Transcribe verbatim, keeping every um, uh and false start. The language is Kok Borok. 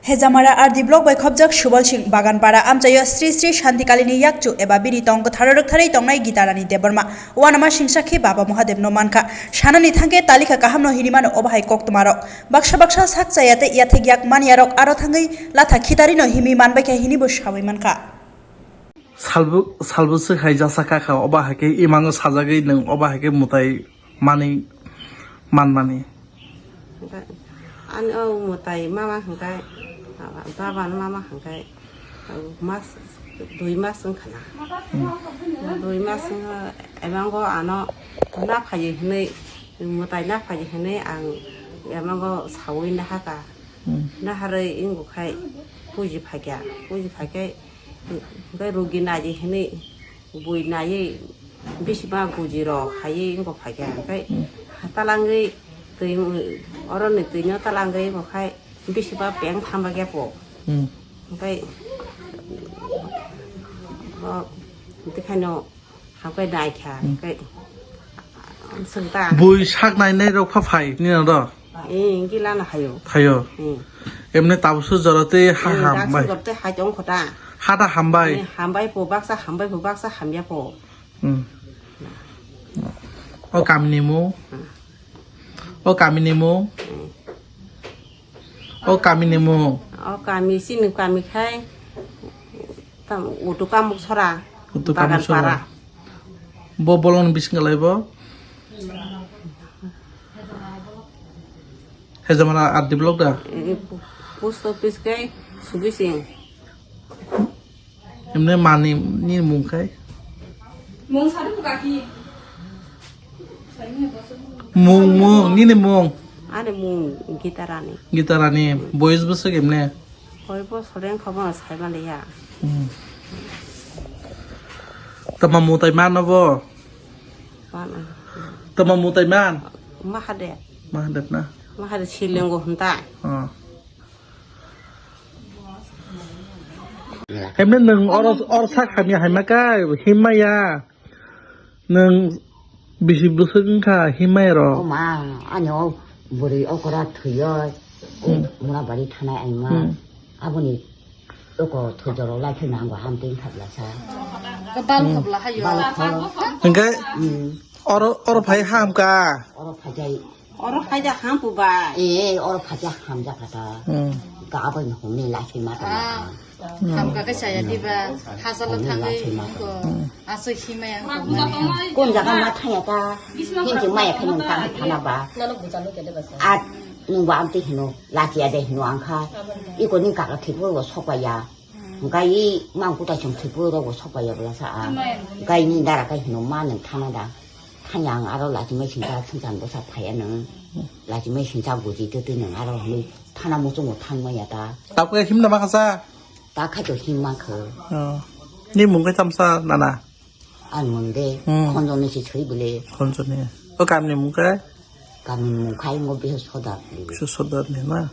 Hejamara R D block bai khopjak Subal Singh Baganpara amchaio Sri Sri Shantikalini yakchu eba bini tong kwtharo rwktharwi tongnai Gitarani Debbarma. Uanama singsa khe Baba Mahadevno mankha. Sanani thangkhe talikha kahamno hinwi mano obo hai koktwmarok. Baksa baksa sak chaya tei yathek yak manyarok aro thangwi latha khitarino himwi manbaikha hinwibo sawi mankha. Salbu-, salbwswk hai jasa kakha, obo hai khe imango sajagwi nwng obo hai khe mwtai manwi manmani. Ani o mwtai mama hwnkhai, baba no mama hwnkhai, mas, dui mas wngkha na. Hmm. Dui mas wngkha, emango ano na phaiwi hwnwi, mwtai na phaiwi hwnwi ang emango sawi nahaka. Hmm. Naharwi wngkha khai puji phaikha, puji phaikhai, hwnkhe rugi naidi hwnwi bui naiwi bisi ba guji rok haiwi wngkha phaikha, hwnkhe talangwi twi, oroni twino talangwi wngkha khai bisi ba peng thamba khe po. Hmm. Hwnkhe o twi khaino. Habai naikha, hmm, kai, swngta. Bui sak nainai rok pha phai, nini oro? Eh, gila na hayo. Phaio. Hmm. Emne tabukso jora tei ha. Hmm, hambai. Tabukso jora tei hai tong khota. Ha da hambai. Eh, hambai po baksa, hambai po baksa, hamya po. Hmm. O kamini mung? Hmm. O kamini mung? Hmm. O kamini mung? O kami sini kami khai. Tam, utu kamuk sora. Utu kamuk sora. Bagan para. Bo bolong bisingo lai bo? Hejamara R D block da? Eh, post office kai Subising. Emne mani ni mung kai? Mung sadu kaki. Mung, mung, nini mung? Ani mung Gita Rani. Gita Rani, boyes bwswk emne? Koi bosor wngkha bono saimaliya. Hmm. Tama mutai mano bo? Mano. Tama mutai man? Mahadev. Mahadev na? Mahadev silingo hwnta. Oh. Hemne nwng oro, oro sak hamya haima kai, himmaya. Nwng bisi bwswk wngkha himai rok? O ma, ani o bwrwi okora thwiyo, hmm, mura bari thanai aima. Hmm. Aboni oko thwijoro lai khe nango hamtwi wngkha bwlasa. Bal hmm, khobla hayo. Bal kho. Hwnkhe hmm, oro, oro phai hamkha. Oro phai jai. Oro phaida hampu bai. Eh, oro phaida hamjakha ta. Hmm. Ga bai no hwnwi laisima ta. Ah, hamka khe saya diba, hajalo thangwi ko. Hmm. Aswk himai ang ko mani. Kon jaga ma thaya ta. Hinti maya khe nung tang thana ba. Nalo bujalo kede basa. At nung ba amti hino, lachiya de hino angkha. Iko ni kaka thibo sokwa ya. Gai mang kutai chong thipu rogo sokpaiya bwlasa a. Gai ni dara kai hino ma nang thana da. Thanya ang aro lachimai singcha thungchan bwsa phaiya nang. Lachimai singcha guji twi twi nang aro hwnwi thana muchungo thanmaya ta. Tabuk himna ma khasa? Ta khai to him ma kho. Oh. Ni mung kai tamsa nana? Ang mung de hmm, khonjoni si chhui bwle. Khonjoni. O kamni mung kai? Kamni mung khai ngo bihe sodar. Bihe sodar ni na?